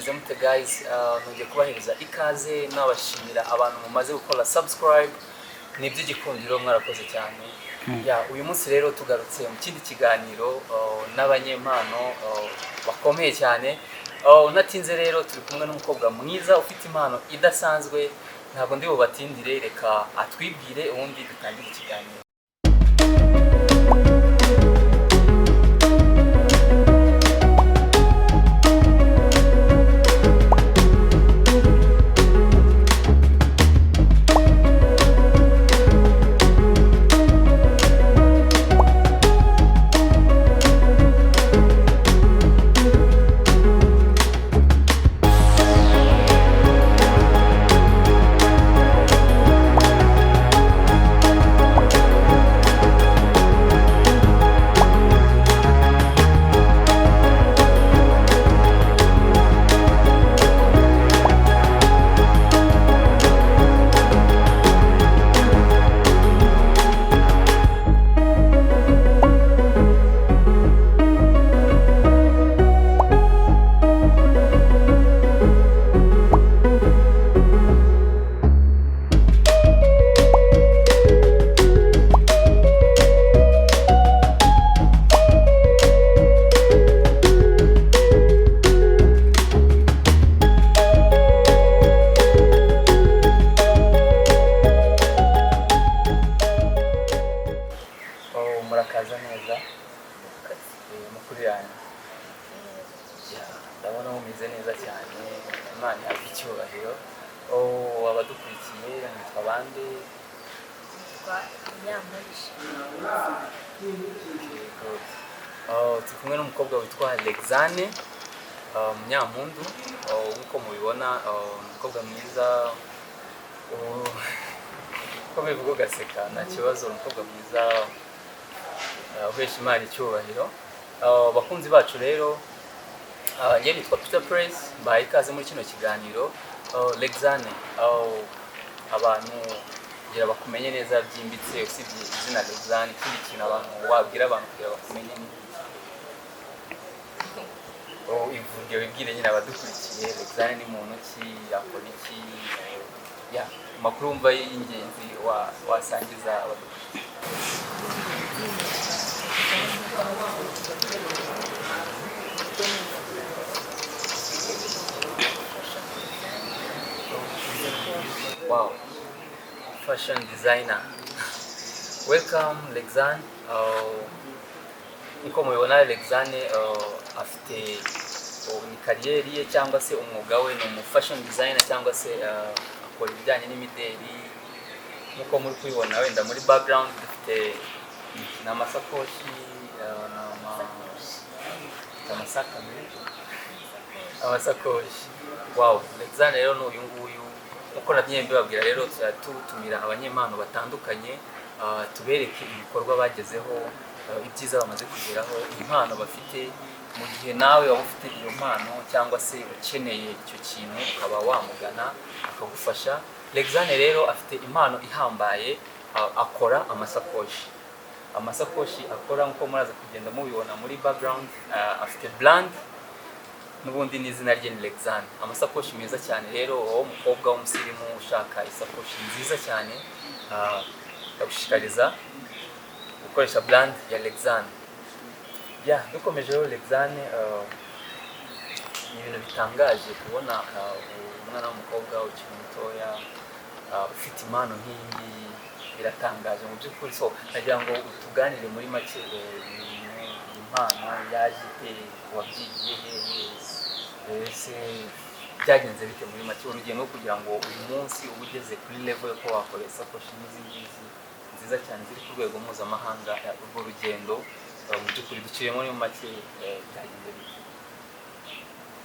Mumeze mute, guys? Nongeye kubahereza ikaze, nabashimira abantu mumaze gukora subscribe, ni iby'igikundiro, mwarakoze cyane. Ya, uyu munsi rero tugarutse mu kindi kiganiro n'abanyempano bakomeye cyane. Unatinze rero, turi kumwe n'umukobwa mwiza ufite impano idasanzwe. Ntabwo ndi bubatindire, reka atwibwire ubundi dutangire ikiganiro. Oh, murakaza neza. Mukuru yanyu. Ya, ndabona mumeze neza cyane, Imana ihabwe icyubahiro. Oh, abadukurikiye, mwitwa bande? Nitwa Munyamparisha. Okay, good. Oh, turi kumwe n'umukobwa witwa Lexane Munyampundu. Oh, nk'uko mubibona, oh, ni umukobwa mwiza. Oh, uko bivuga ugaseka nta kibazo, umukobwa mwiza uhesha Imana icyubahiro. Oh, bakunzi bacu rero, njye nitwa Peter Praise, mbahaye ikaze muri kino kiganiro. Lexane, abantu kugira bakumenye neza byimbitse, usibye izina Lexane, ikindi kintu abantu wabwira abantu kugira bakumenye ni iki? Oh, ivuge, wibwire nyine abadukurikiye, Lexane ni muntu ki, akora iki? Ya, amakuru wumva y'ingenzi wasangiza abadukurikiye. Wow, fashion designer. Welcome, Lexane. Nkuko mubibona, Lexane afite ni career ye cyangwa se umwuga we ni umu fashion designer, cyangwa se akora ibijyanye n'imideli, nkuko muri kubibona wenda muri background dufite ni amasakoshi, ni amasaka menshi, amasakoshi. Wow, Lexane rero ni uyu nguyu. Nkuko nabyo mbibabwira rero, tuzajya tutumira abanyempano batandukanye, tubereke ibikorwa bagezeho, ibyiza bamaze kugeraho, impano bafite. Mu gihe nawe waba ufite iyo mpano cyangwa se ukeneye icyo kintu, ukaba wamugana akagufasha. Lexane rero afite impano ihambaye, akora amasakoshi. Amasakoshi akora, nkuko muraza kugenda mubibona muri background, afite brand n'ubundi n'izina rye ni Lexane. Amasakoshi meza cyane. Rero wowe umukobwa w'umusirimu ushaka isakoshi nziza cyane, ndagushishikariza gukoresha brand ya Lexane. Ya, dukomeje rero, Lexane, ni ibintu bitangaje kubona umwana w'umukobwa ukiri mutoya ufite impano nk'iyi ngiyi, biratangaje mu by'ukuri. So nagira ngo utuganire muri make, ibintu, impano yaje ite, wabyigiye hehe, ese byagenze bite? Muri make, urugendo rwo kugira ngo uyu munsi uba ugeze kuri level yo kuba wakora isakoshi nk'izi ngizi nziza cyane ziri ku rwego mpuzamahanga, urwo rugendo, mu by'ukuri duciyemo muri make, byagenze bite?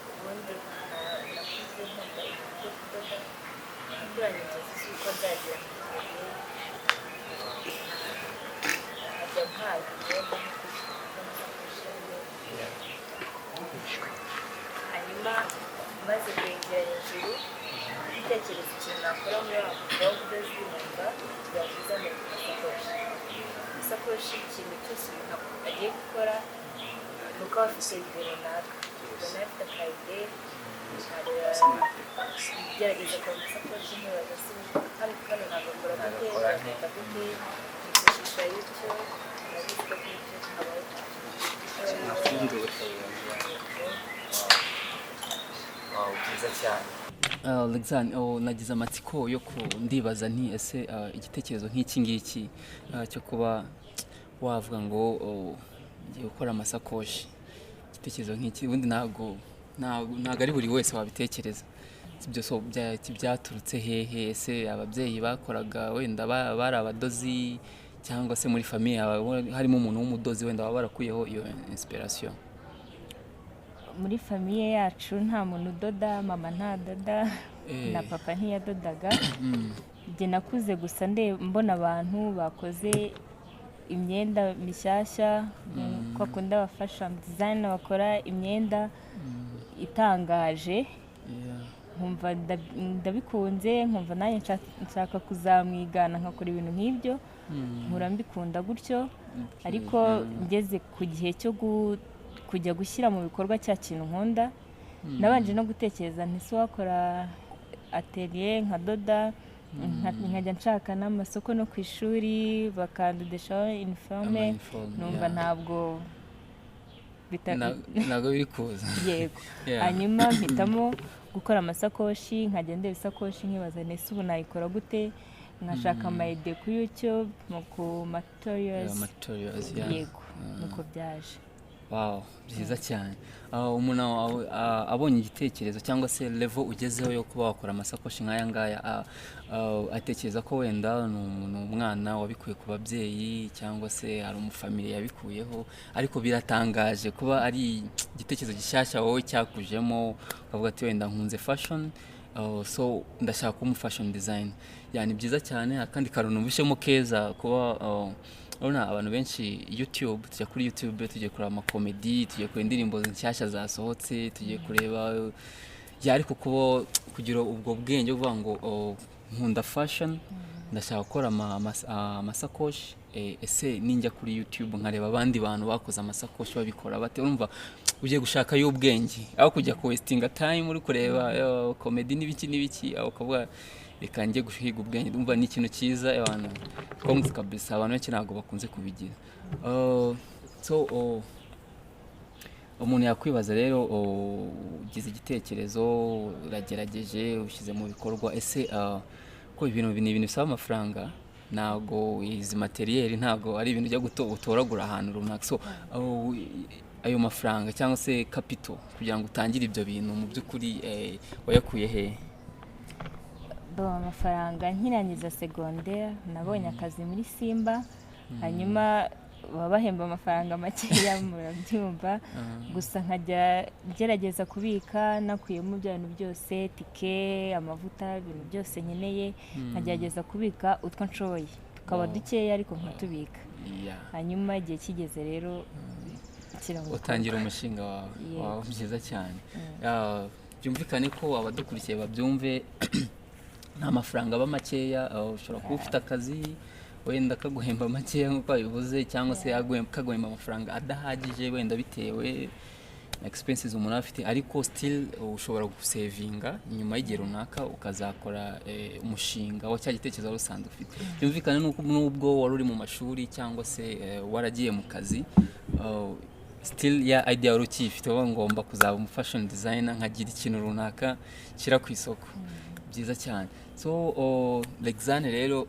Ubundi nakuze nkunda ibintu byo kudoda, nakuranye inzozi z'uko nzagera mu gihe nkajya mpaga imyenda n'amasakoshi ariyo. Hanyuma maze kwegeranya ijuru, gutekereza ikintu nakora muri wa mwuga w'ubudozi, numva byaba byiza mu masakoshi. Isakoshi, ikintu cyose umuntu agiye gukora ni uko aba afite idée runaka, ubona afite aka idée. Nkareba, gerageza kureba amasakoshi, nkibaza se kano kano nagakora gute? Nagakora nte? Nagakora gute? Nifashisha YouTube. Urabizi ko kuri YouTube habaho Napfundura. Wow, byiza cyane. Alexandre, oh, nagize amatsiko yo ku ndibaza nti ese igitekerezo nk'iki ngiki cyo kuba wavuga ngo, oh, ngiye gukora amasakoshi, igitekerezo nk'iki ubundi ntabwo ari buri wese wabitekereza, sibyo? So byaturutse hehe? Ese ababyeyi bakoraga wenda bari abadozi, cyangwa se muri famille yawe harimo umuntu w'umudozi wenda waba warakuyeho iyo inspiration? Muri famille yacu nta muntu udoda, mama ntadoda na papa ntiyadodaga. Njye nakuze gusa mbona abantu bakoze imyenda mishyashya, ko bakunda aba fashion design bakora imyenda itangaje, nkumva ndabikunze, nkumva nanjye nshaka kuzamwigana nkakora ibintu nk'ibyo. Nkura mbikunda gutyo, ariko ngeze ku gihe cyo kujya gushyira mu bikorwa cya kintu nkunda, nabanje no gutekereza nti se wakora atelier nkadoda, nkajya nshaka n'amasoko no ku ishuri bakandodeshaho uniforme. Ama-uniform, numva ntabwo Ntabwo biri kuza. Yego. Hanyuma mpitamo gukora amasakoshi, nkajya ndeba isakoshi nkibaza nti ese ubu nayikora gute, nkashaka ama idea kuri YouTube mu ku materials. Yeah, materials, yeah. Yego, nuko byaje. Wow, byiza cyane. Umuntu abonye igitekerezo cyangwa se level ugezeho yo kuba wakora amasakoshi nk'aya ngaya, atekereza ko wenda ni umwana wabikuye ku babyeyi cyangwa se hari umufamiliya yabikuyeho, ariko biratangaje kuba ari igitekerezo gishyashya wowe cyakujemo, ukavuga ati wenda nkunze fashion, so ndashaka kuba umu fashion design. Yani byiza cyane. Akandi kantu numvishemo keza kuba urabona abantu benshi YouTube, tujya kuri YouTube tugiye kureba amakomedi, tugiye kureba indirimbo nshyashya zasohotse, tugiye kureba ya, ariko kuba kugira ubwo bwenge bwo kuvuga ngo, oh, nkunda fashion, ndashaka gukora amasakoshi, ese ninjya kuri YouTube nkareba abandi bantu bakoze amasakoshi babikora bate? Urumva ugiye gushaka y'ubwenge aho kujya ku wastinga time uri kureba komedi n'ibiki n'ibiki, aho ukavuga reka njye guhiga ubwenge. Ndumva ni ikintu cyiza, abantu congs kabisa, abantu benshi ntabwo bakunze kubigira. So oh, umuntu yakwibaza rero, oh, ugize igitekerezo, uragerageje, ushyize mu bikorwa, ese ko ibintu ni ibintu bisaba amafaranga, ntabwo izi material ntabwo ari ibintu ujya utoragura ahantu runaka, so ayo mafaranga cyangwa se capital kugira ngo utangire ibyo bintu mu by'ukuri wayakuye hehe? Bon, amafaranga, nkirangiza secondaire nabonye akazi muri Simba, hanyuma baba bahemba amafaranga makeya, murabyumva. Gusa nkajya ngerageza kubika nakuyemo bya bintu byose, tike, amavuta, ibintu byose nkeneye, nkagerageza kubika utwo nshoboye, tukaba dukeya ariko nkatubika. Hanyuma igihe kigeze rero nshyira mu bikorwa. Utangira umushinga wawe. Yego. Wawe, byiza cyane. Byumvikane ko abadukurikiye babyumve, nta mafaranga aba makeya. Ushobora kuba ufite akazi wenda kaguhemba makeya nk'uko wabivuze, cyangwa se kaguhemba amafaranga adahagije wenda bitewe na expenses umuntu aba afite, ariko still ushobora gusevinga, nyuma y'igihe runaka ukazakora umushinga wa cya gitekerezo wari usanzwe ufite. Byumvikane nuko nubwo wari uri mu mashuri cyangwa se waragiye mu kazi, still ya idea wari ukiyifite, wowe ngomba kuzaba umu fashion designer nkagira ikintu runaka nshyira ku isoko. Byiza cyane. So Lexane rero,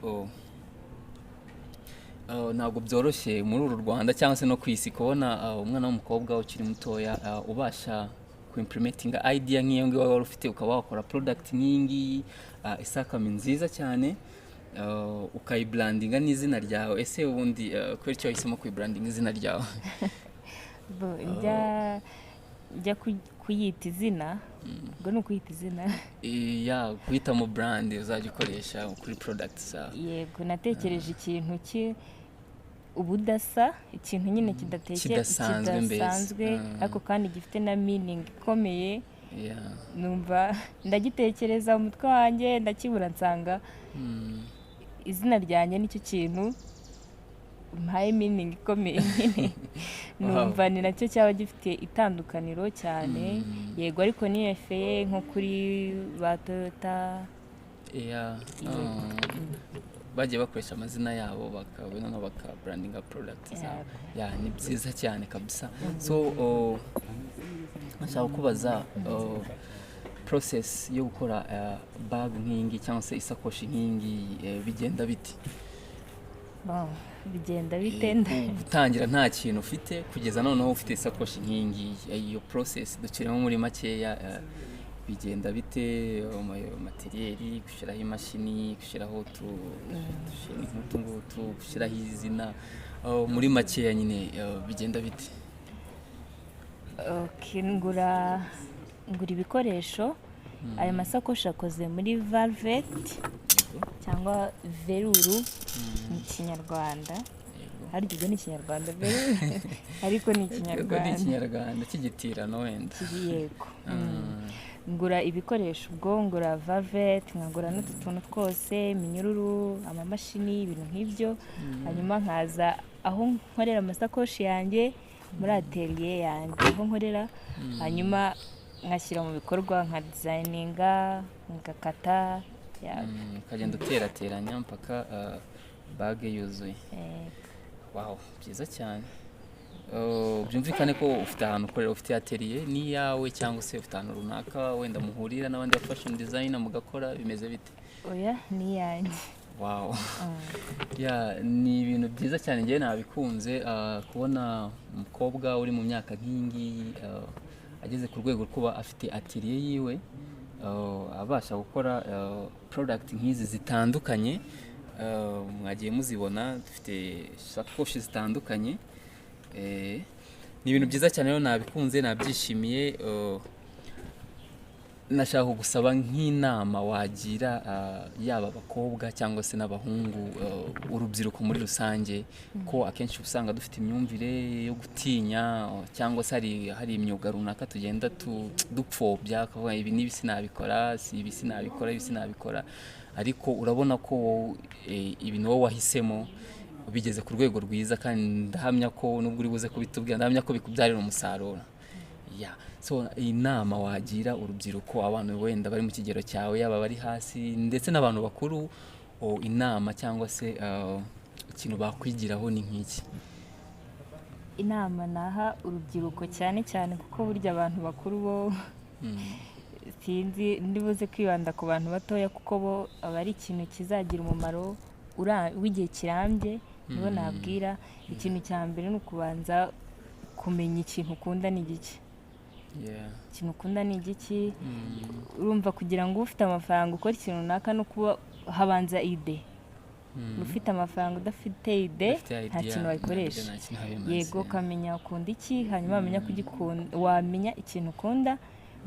ntabwo byoroshye muri uru Rwanda cyangwa se no ku isi kubona umwana w'umukobwa ukiri mutoya ubasha kuimplementinga idea nk'iyo ngiyo wari ufite, ukaba wakora product nk'iyi ngiyi, isakame nziza cyane, ukayibrandinga n'izina ryawe. Ese ubundi kubera icyo wahisemo kuyibrandinga izina ryawe? Njya kuyita izina, ubwo ni ukuyita izina? Ya, guhitamo brand uzajya ukoresha kuri product zawe. Yego, natekereje ikintu ubudasa, ikintu nyine Kidasanzwe mbese. Kidasanzwe, ariko kandi gifite na meaning ikomeye. Numva ndagitekereza mu mutwe wanjye ndakibura, nsanga izina ryanjye nicyo kintu. mpaye meaning ikomeye nyine. Numva ni nacyo cyaba gifite itandukaniro cyane. Yego, ariko niyefeye nko kuri ba Toyota. Yeah, bagiye bakoresha amazina yabo, bakaba noneho bakabrandinga product zabo. Yeah, ni byiza cyane kabisa. So nshaka kubaza process yo gukora bag nk'iyi ngiyi cyangwa se isakoshi nk'iyi ngiyi, bigenda bite? Bon, bigenda bite? Gutangira nta kintu ufite kugeza noneho ufite isakoshi nk'iyi ngiyi. Iyo process duciremo muri makeya, bigenda bite? Matériel, gushyiraho imashini, gushyiraho utushini nk'utu ngutu, gushyiraho izina. Muri makeya nyine, bigenda bite? Okay, ngura ibikoresho. Aya masakoshi akoze muri velvet cyangwa velours mu Kinyarwanda. Harya ubwo ni Ikinyarwanda velours? Ariko ni Yego, ni Ikinyarwanda. Ikinyarwanda cy'igitirano wenda. Yego. Ngura ibikoresho, ubwo ngura velvet, nkagura n'utu tuntu twose, iminyururu, amamashini, ibintu nk'ibyo. Hanyuma nkaza aho nkorera amasakoshi yanjye, muri atelier yanjye aho nkorera, hanyuma nkashyira mu bikorwa, nka designinga, ngakata ya. Ukagenda uterateranya mpaka bag yuzuye. Wow, byiza cyane. Byumvikane ko ufite ahantu ukorera, ufite atelier ni iyawe, cyangwa se ufite ahantu runaka wenda muhurira n'abandi ba fashion designer mugakora, bimeze bite? Oya, ni iyanjye. Wow, yeah, ni ibintu byiza cyane, njyewe nabikunze, kubona umukobwa uri mu myaka nk'iyi ngiyi, ageze ku rwego rwo kuba afite atelier yiwe, abasha gukora product nk'izi zitandukanye. Mwagiye muzibona, dufite sakoshi zitandukanye. Ni ibintu byiza cyane rero, nabikunze, nabyishimiye. Nashaka kugusaba nk'inama wagira, yaba abakobwa cyangwa se n'abahungu, urubyiruko muri rusange, ko akenshi usanga dufite imyumvire yo gutinya, cyangwa se hari imyuga runaka tugenda dupfobya, ukavuga ibi n'ibi sinabikora, si ibi sinabikora, ibi sinabikora. Ariko urabona ko wowe, ibintu wowe wahisemo bigeze ku rwego rwiza, kandi ndahamya ko nubwo uri buze kubitubwira, ndahamya ko bikubyarira umusaruro. Yeah. So inama wagira urubyiruko, abantu wenda bari mu kigero cyawe, yaba bari hasi ndetse n'abantu bakuru, inama cyangwa se ikintu bakwigiraho ni nk'iki? Inama naha urubyiruko cyane cyane, kuko burya abantu bakuru bo sinzi, ndibuze kwibanda ku bantu batoya, kuko bo aba ari ikintu kizagira umumaro w'igihe kirambye, nibo nabwira. Ikintu cya mbere ni ukubanza kumenya ikintu ukunda ni igiki. Ikintu ukunda ni igiki? Urumva, kugira ngo ube ufite amafaranga ukore ikintu runaka no kuba habanza idée. Ufite amafaranga udafite idée, Udafite nta idea, kintu wayikoresha. nta kintu wabimaze. Yego, ukamenya ukunda iki, hanyuma wamenya kugikunda, wamenya ikintu ukunda,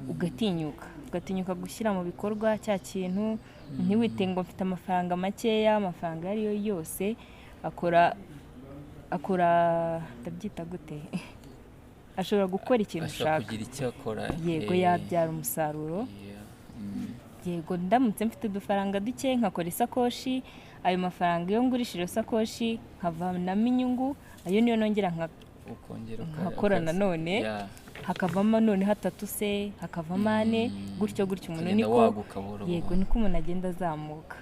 ugatinyuka gushyira mu bikorwa cya kintu. Ntiwite ngo mfite amafaranga makeya. Amafaranga ayo ari yo yose akora, ndabyita gute, ashobora gukora ikintu Ashobora ushaka. kugira icyo akora. Yego, yabyara umusaruro. Yego, ndamutse mfite udufaranga duke nkakora isakoshi, ayo mafaranga iyo ngurishije iyo sakoshi nkavanamo inyungu, ayo niyo nongera Ukongera nkakora nanone, hakavamo none hatatu se, hakavamo ane, gutyo gutyo umuntu Ukagenda niko waguka buhoro yego, buhoro. Niko umuntu agenda azamuka.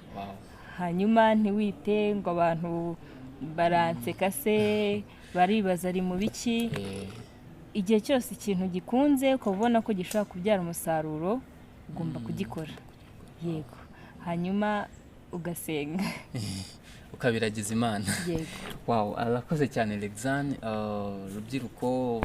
Hanyuma ntiwite ngo abantu baranseka se, baribaza ari mu biki. Igihe cyose ikintu gikunze, ukaba ubona ko gishobora kubyara umusaruro, ugomba kugikora. Yego, hanyuma ugasenga. Ukabiragiza Imana. Yego. Wow, arakoze cyane Lexane. Rubyiruko,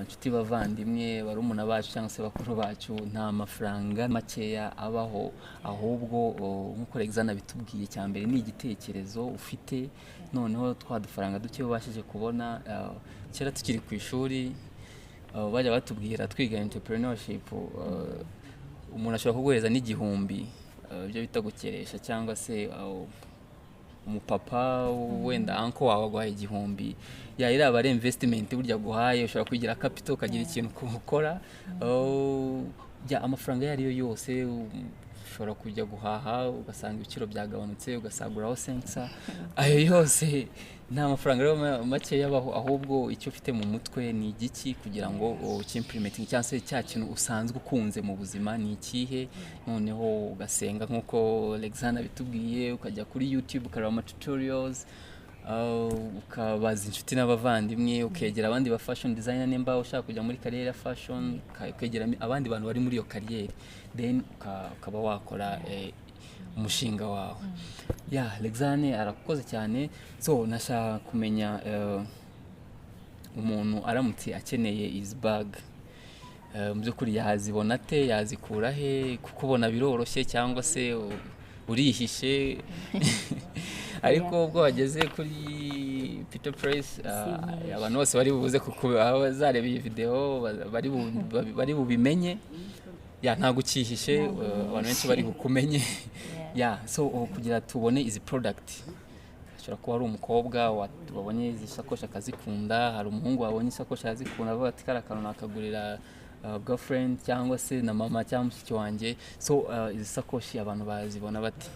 inshuti, bavandimwe, barumuna bacu cyangwa se bakuru bacu, nta mafaranga makeya abaho. Ahubwo nk'uko Lexane abitubwiye, cya mbere ni igitekerezo ufite, noneho twa dufaranga duke ubashije kubona. Kera tukiri ku ishuri, bajya batubwira twiga entrepreneurship, umuntu ashobora kuguhereza n'igihumbi, ibyo bita gukeresha, cyangwa se umupapa wenda uncle wawe aguhaye 1000, ya iriya aba ari investment burya aguhaye, ushobora kugira capital ukagira ikintu ukora. Ya amafaranga ayo ari yo yose, ushobora kujya guhaha ugasanga ibiciro byagabanutse, ugasaguraho sensa, ayo yose. Nta mafaranga rero makeya abaho, ahubwo icyo ufite mu mutwe ni igiki kugira ngo ukimplementinge, cyangwa se cya kintu usanzwe ukunze mu buzima ni ikihe. Noneho ugasenga nk'uko Alexander bitubwiye, ukajya kuri YouTube ukareba ama tutorials, ukabaza inshuti n'abavandimwe, ukegera abandi ba fashion designer nimba ushaka kujya muri carrière ya fashion, ukegera abandi bantu bari muri iyo carrière, then ukaba wakora umushinga wawe. Ya, Alexane arakoze cyane. So nashaka kumenya, umuntu aramutse akeneye izi bag, mu by'ukuri yazibona ate? Yazikura he? Kukubona biroroshye cyangwa se urihishe? Ariko ubwo wageze kuri Peter Press, Sinishe. abantu bose bari bubuze kuko bazareba iyi video bari bubimenye. Ya, ntabwo ukihishe, abantu benshi bari bukumenye. Ya, so kugira tubone izi product, ashobora kuba ari umukobwa wabonye izi sakoshi akazikunda, hari umuhungu wabonye isakoshi akazikunda, avuga ati: "Kariya kantu nakagurira girlfriend cyangwa se na mama cyangwa mushiki wanjye." So izi sakoshi abantu bazibona bate?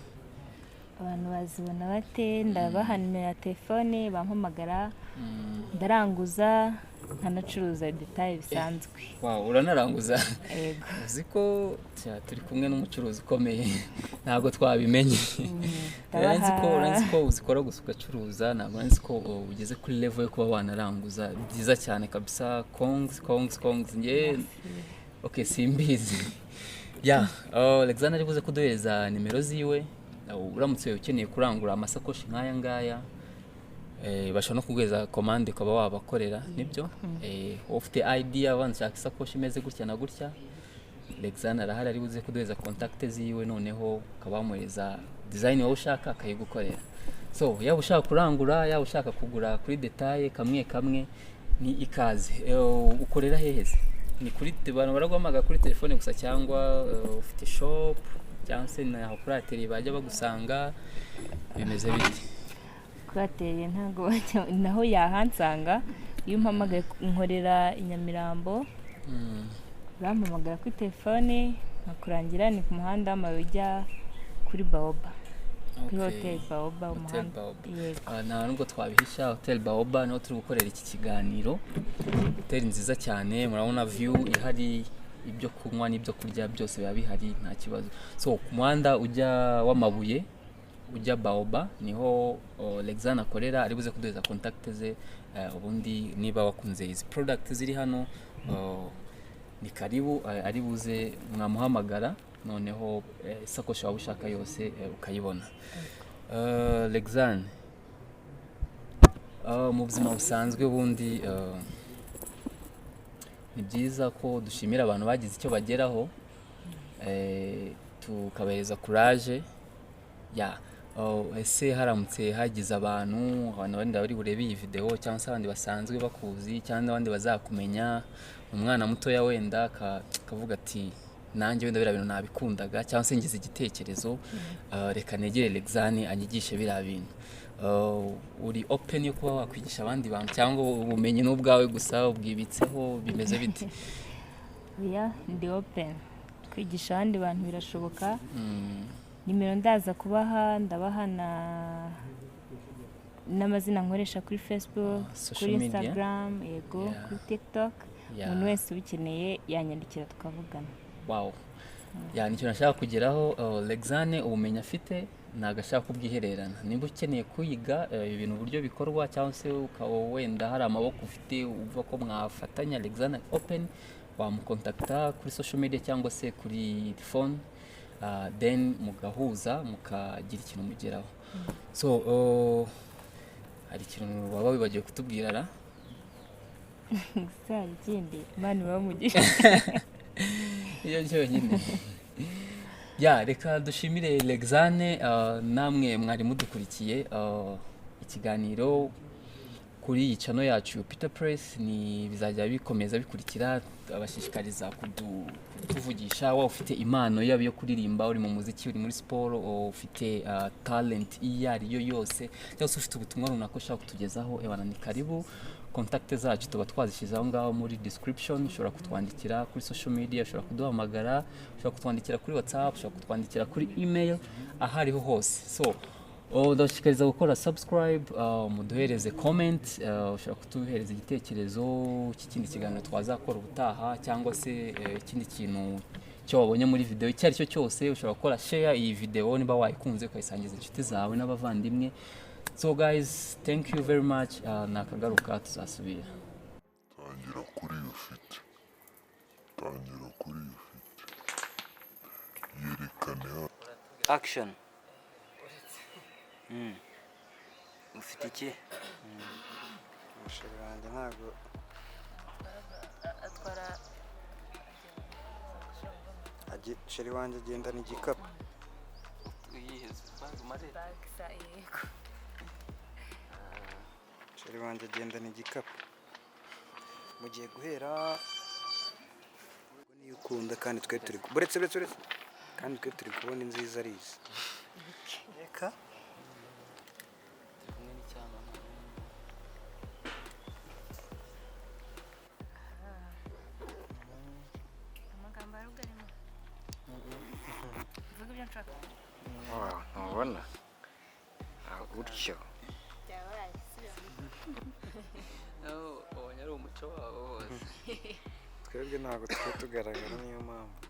Abantu bazibona bate? Ndabaha nimero ya telefone, bampamagara. Ndaranguza, nkanacuruza détail bisanzwe. Wow, uranaranguza? Yego. Uzi ko turi kumwe n'umucuruzi ukomeye, ntabwo twabimenye. Nari nzi ko uzikora gusa ugacuruza, ntabwo nari nzi ko ugeze kuri level yo kuba wanaranguza. Byiza cyane kabisa, congs, congs, congs. Nge okay, simbizi. Ya, Alexander ari buze kuduhereza nimero ziwe. Uramutse ukeneye kurangura amasakoshi nk'aya ngaya, bashobora no kuguhereza komande ukaba wabakorera, nibyo. Wowe ufite idea, wanshaka isakoshi imeze gutya na gutya, Alexander arahari, ari buze kuduhereza contact ziwe, noneho ukaba wamuhereza design wowe ushaka akayigukorera. So yaba ushaka kurangura, yaba ushaka kugura kuri détail kamwe kamwe, ni ikaze. Ukorera hehe se? Ni kuri abantu baraguhamagara kuri telefone gusa, cyangwa ufite shop, cyangwa se ni aho kuri atelier bajya bagusanga? Bimeze bite? Kuri atelier ntabwo naho yahansanga. Iyo umpamagaye, nkorera i Nyamirambo. Urampamagara kuri telefone nkakurangira. Ni ku muhanda w'amabuye ujya kuri Baoba, kuri Hoteli Baoba. Hotel Umuhanda Baoba. Yego. Nta nubwo twabihisha, Hotel Baoba niho turi gukorera iki kiganiro. Hoteli nziza cyane, murabona view ihari, ibyo kunywa n'ibyo kurya byose biba bihari, nta kibazo. So ku muhanda ujya w'amabuye ujya Baoba niho Alexander akorera. Ari buze kuduhereza contact ze. Ubundi niba wakunze izi product ziri hano, ni karibu, ari buze mwamuhamagara, noneho isakoshi waba ushaka yose ukayibona. Alexander, mu buzima busanzwe ubundi ni byiza ko dushimira abantu bagize icyo bageraho, tukabahereza courage. Ya, ese haramutse hagize abantu wenda bari burebe iyi video, cyangwa se abandi basanzwe bakuzi, cyangwa abandi bazakumenya, umwana mutoya wenda akavuga ati: "Nanjye wenda biriya bintu nabikundaga, cyangwa se ngize igitekerezo, reka negere Lexane anyigishe biriya bintu." Uri open yo kuba wakwigisha abandi bantu, cyangwa ubumenyi n'ubwawe gusa ubwibitseho? Bimeze bite? Oya, ndi open kwigisha abandi bantu, birashoboka. Nimero ndaza kubaha, ndabaha na n'amazina nkoresha kuri Facebook, Social kuri media. Instagram, yego, kuri TikTok. Umuntu wese ubikeneye yanyandikira tukavugana. Wow, ya, nicyo nashaka kugeraho. Lexane ubumenyi afite ntabwo ashaka kubwihererana. Nimba ukeneye kwiga ibintu uburyo bikorwa, cyangwa se ukaba wenda hari amaboko ufite uvuga ko mwafatanya, Lexane open, wamukontakta kuri social media cyangwa se kuri phone, then mugahuza mukagira ikintu mugeraho. So hari ikintu waba wibagiwe kutubwira ra? Gusa hari ikindi, Imana ibahe umugisha. Iyo byonyine. Ya, reka dushimire Lexane, namwe mwari mudukurikiye. Ikiganiro kuri iyi channel yacu Peter Press ni bizajya bikomeza bikurikira. Abashishikariza kutuvugisha, waba ufite impano, yaba iyo kuririmba, uri mu muziki, uri muri siporo, ufite talent iyo ari yo yose, cyangwa se ufite ubutumwa runaka ushaka kutugezaho, ebana ni karibu. Contact zacu tuba twazishyize aho ngaho muri description. Ushobora kutwandikira kuri social media, ushobora kuduhamagara, ushobora kutwandikira kuri WhatsApp, ushobora kutwandikira kuri email, aho ariho hose. So Oh, ndabashishikariza gukora subscribe, muduhereze comment, ushobora kutuhereza igitekerezo cy'ikindi kiganiro twazakora ubutaha, cyangwa se ikindi kintu cyo wabonye muri video icyo ari cyo cyose. Ushobora gukora share iyi video niba wayikunze, ukayisangiza inshuti zawe n'abavandimwe. So guys, thank you very much. Nakagaruka, tuzasubira. Tangira kuri iyo ufite, tangira kuri iyo ufite, yerekane hano. Action. Ufite iki? Umusheri wanjye ntabwo Atwara Chéri wanjye agendana igikapu. Bag sa, yego. Chéri wanjye agendana igikapu. Mugiye guhera niyo ukunda, kandi twe turi buretse, buretse, buretse, kandi twe turi kubona inziza ari izi. Reka. Turi kumwe n'icyamamare. Amagambo arubwo arimo mvuga ibyo nshaka. Wow, ntubona? Ah, gutyo. Byabaye subiramo. Ubonye ari umuco wabo wose. Twebwe ntabwo tujya tugaragara, niyo mpamvu.